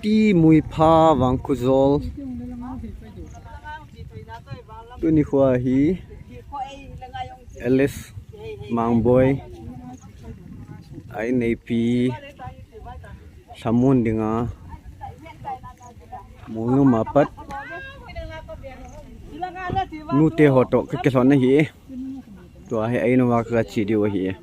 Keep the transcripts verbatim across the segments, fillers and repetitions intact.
Muipha Vangkhujol. Tuni khoa hi L S Mangboi a inneipi lhamon dinga Molnom a pat nute ho toh kakilhon ahi. Tua hi a in uva kache diu ahi.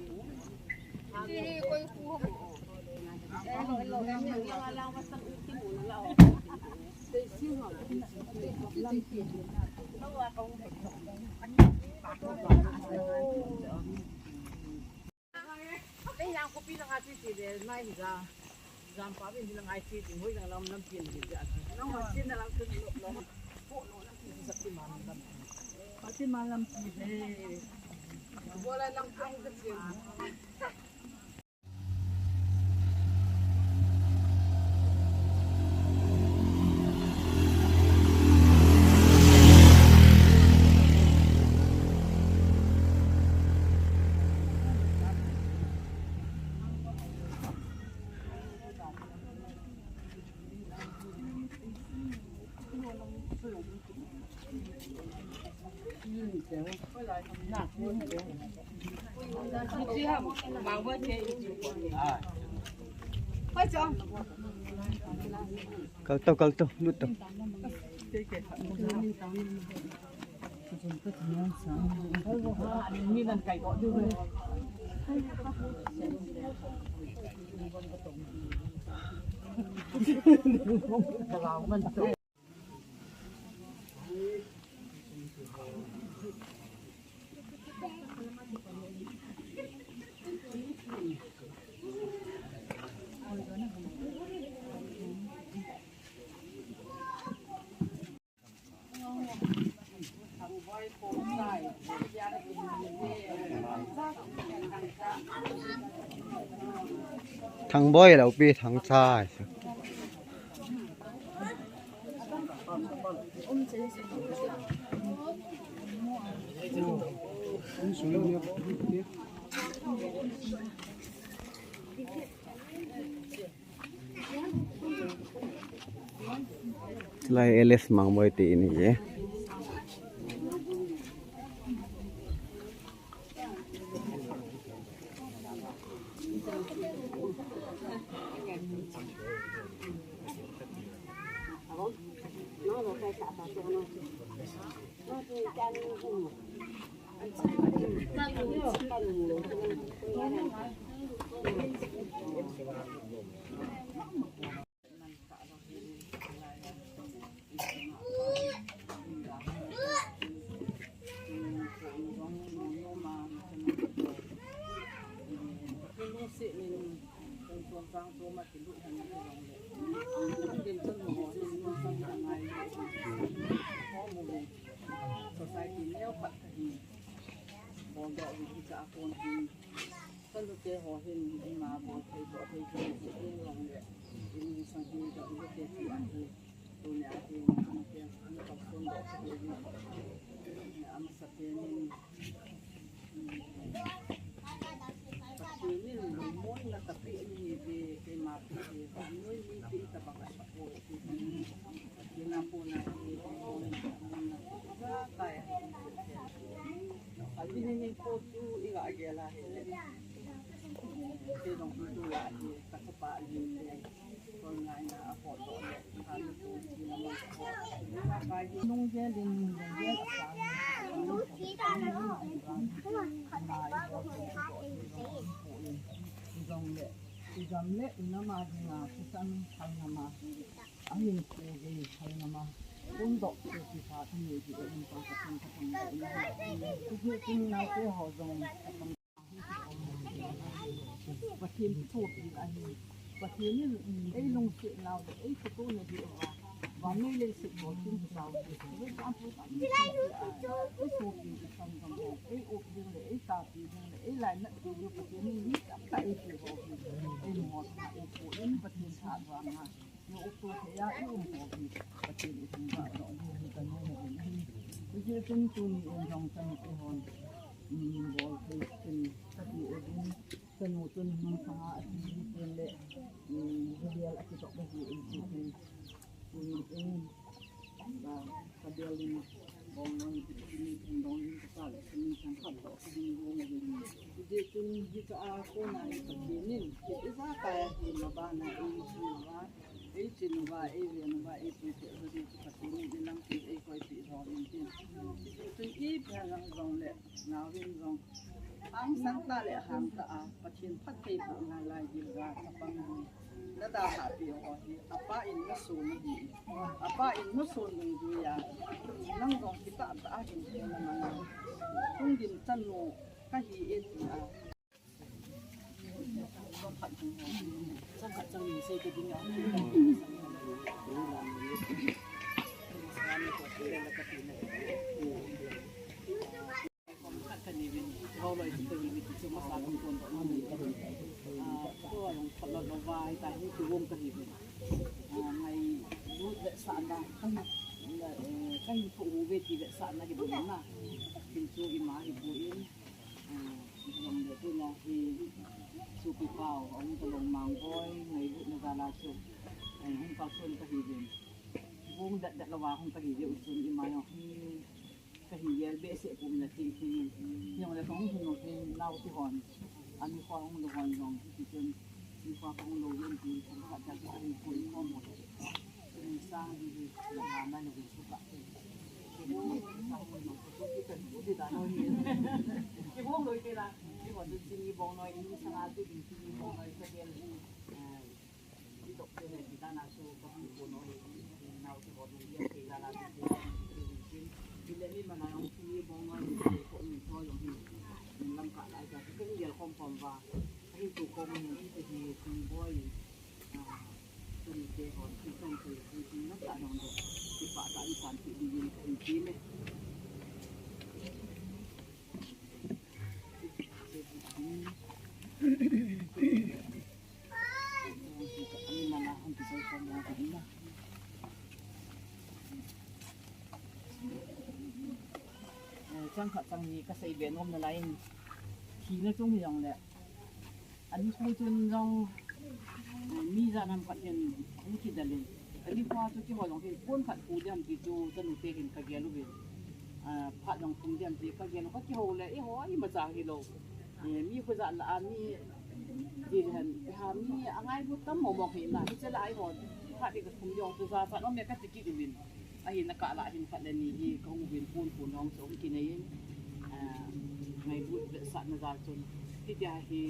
Kal to, kal to, lut to. Thangboi loupi Thangchai. Lai L S Mangboi te in ahi e. Society neo khat kahi. Boldoh hi kicha a kon hin. Ka nute ho hin ima bol thei, doh thei, thei, thei, thei, long le. Ilungsang hi, ka nute hi ahi. Tunia hi, nute, nute, son doh thei, thei, thei. Amasa pen in. Pathen in lungmonna tapeh ahi ve, keima pi hi, vannoi mipi tabang a support ahi. Pathen a kona hi lungmonna, lungmonna takai ahi. Abinin in po tu iga gel a hile. Kei jong tu la hi, ka chapa ahi. Pathen kithopi ahi. Pathen in, um, ei lungset nau le, ei kitohna diuva, vannoi leiset bol tin kisau hi. Ei sopi, ei sopi, ei sanggam ho, ei up ding le, ei tahpi ding le, ei lainat ding le, Pathen in mi tamtah eipeh ho hi. Ei mo tha, ei po in Pathen tha vang a. Eiumto thei a, eium ho hi Pathen ithangvah doh ding hi kanoiya in ahi. Hijeh chun tuni in jong chanu te hon, um, bol thei in kati uvin, chanu chun nung sanga ati hi tin le, um, hibel akidoh ahi in ti hin. Kum in, ah, ka bial in, bong nang, ni kum dong in ka sa le, kum in sang khat lo, kum in bong in. Hijeh chun hiche a kona hi Pathen in, ijakai a hi mabana, ei chin uva, ei chin uva, ei ven uva, ei pui te uva, Pathen in, i lampi, ei koi pi ho in tin. Hijeh chun ipi ham jong le, nauvin jong. Hangsan tah le hangtah a, Pathen phattheibohna lai Gilgal chapang hi. Na dalhah peh ho hi, apa in na son ahi. Apa in na son dungjuiya. Nang jong kitah tah a hin na mang a. Hung ding chanu kahi e tia. Chang khat chang ni sei ka ding a. Khat ka nei uvin, kihou loi chu ka hi uvin, chu masa kan kon doh na nei ka hi. Ah, chu a jong phalou lou va, hitia hi kivong ka hi uvin. Ah, ngailut vetsahna, ka hin, eh, ka hin thoh uve ti vetsahna hi bou na. Tin chu ima hi bou in, ah, jong le tuna hi, chu pi pau, ahung ka long Mangboi, ngailutna jal a chu, eh, hung kalson ka hi uvin. Vong det det lou va hung ka hi uvin, u chun ima jong hi, Ka hin gel behseh pum na thei thei in. Jong le ka hung hun lou thei nau ti hon. Ani kho hung lou hon jong ti chun. Ni kho ka hung lou yen ti thang khat ta ka hin pui khom mo. Ni sang di di na na na ni su ka. Ki hung lou ti da no hi. Ki hung lou ti la. Ki hon tu chini bong noi ni sanga tu di chini bong noi ka gel. Tok te le ti ta na su ka pu ko no e, nau ti ko no e, ti la la ti ti ti ti. Ti le ni ma na ong ti bong no e, ti ko ni ko yong ni. Lam ka la ka ti gel khom khom va. Ai tu ko ni ti ti ti boi. Ah, ti ni te ho ti kan ti ti ti na ta dong do. Ti pa ta ni kan ti di ni ko ti le. Eh, chang khat chang ni ka sei be nom na lai in, thina chung hi jong le, ani khu chun jong, eh, mi jan ham khat hin hung kidel in, ani khu chu kihou jong hin pon khat khu diam ti chu chanu te hin ka gel uvin, ah, phat jong thum diam ti ka gel u ka kihou le, eiho imacha hilou. Eh, mi khu jat lah a mi dil hen, ha mi angailut tam mo mo hi na, hiche lah a eiho, khat le ka thum jong chu jachat um e ka ti kit uvin. Ahin a kah lah a hin khat le ni hi ka hung uvin pon pon jong chu hung kinei in. Ah, ngailut vetsahna jal chun. Hitia hi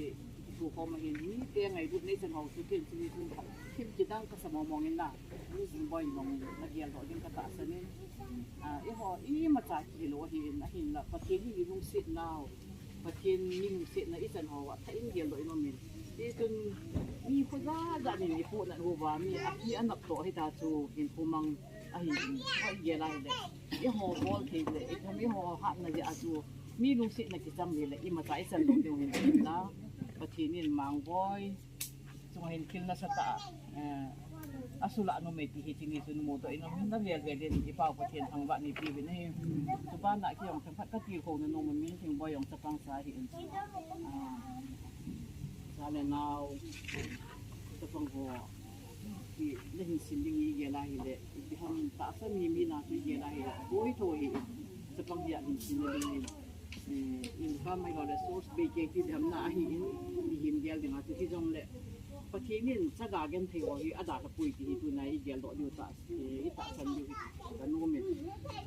thu khom ahin mite ngailut nei chan ho chu ken chu ni chun khat. Thim kidang ka sa mo mo in na. Boi jong na gel doh ding ka tahsan in. Ah, eiho imacha kihilou ahin, ahinla Pathen hi lungset nau. Pathen mi lungsetna ichan ho a, thah in gel doh in um in. Hichun mi khu jat jat in ipoh nat uva, mi api anap toh hita chu hinkho mang ahi in. Hoi gel a hile, eiho bol thei le, itham eiho hatna jeh a chu mi lungsetna kichang le le, imacha ichan lou diu hin la. Pathen in Mangboi chunga hin thil nasatah a, eh, asul a numei ti hi chini chu mudoh in um in, avel vel in i Pau Pathen thangvah nei peuvin ahi. Chuban a kei jong themkhat ka tilkhou na nom in, Thingboi jong chapang cha ahi in. Ah, cha le nau, chapang ho, ti le hin sin ding i gel a hile, ipi ham tahsa mi mi na chu i gel a hile, boi tho hi in. Chapang hi a hin sin le ding in. Eh, in ka mai lo le source bei kei ti dem na ahi in, i hin gel ding a chu hi jong le. Pathen in chaga genthei ho hi adalha poi ti hi tuna i gel doh diu ta, eh, i tahsan diu hi ka nom in.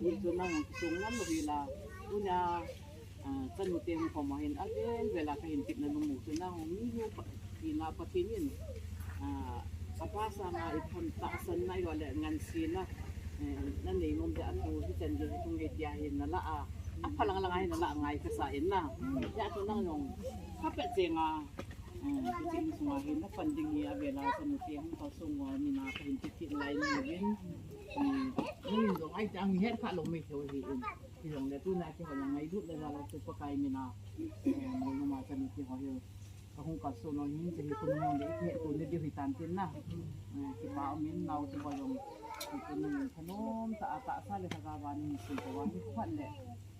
Ni chu nang kisung lam lou hi la, tuna, ah, chanu te hung khom a hin avel vel a ka hin tepna nom u chu nang mi nu pa, tina Pathen in, ah, apa sanga itham tahsan na i lo le ngansi na, eh, na nei nom jeh a chu hichan gei hi thung gei tia hi na la a. Aphalang lang a hin na la ngai kasa in na. Hijeh chun nang jong ka pet cheng a, eh, ka ching sunga hin na funding hi avel a chanu te hung kalsong uva ni na ka hin ti kit lai ni in. Eh, ni jong ai chang het kha lou mai thei hi in. Ti jong le tuna kihou le ngailut le jal a chu Pakai min a, eh, mo nu ma chanu te ho hi. Ka hung kalson u hin, hiche hi kum hung le, i kihet to na diu hi tan tin na. Eh, kipa um in, nao te ho jong. Kum hung thanom tah a tahsa le lhagao a nei sum tauva, nikhat le.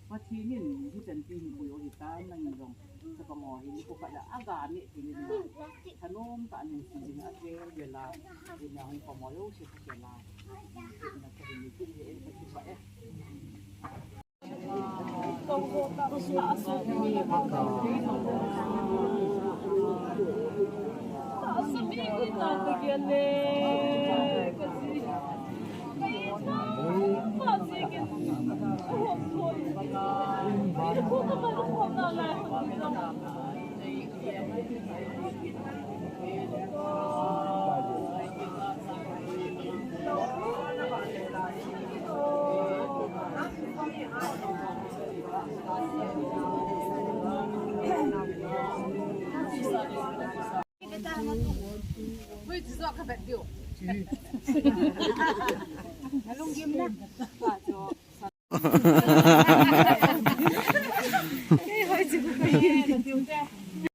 Pathen in, hichan ti hin pui u hi tan, nangin jong. Chapang ho hi, nikhat le, aga neh tin in na. Thanom tah a nei sum ding a vel vel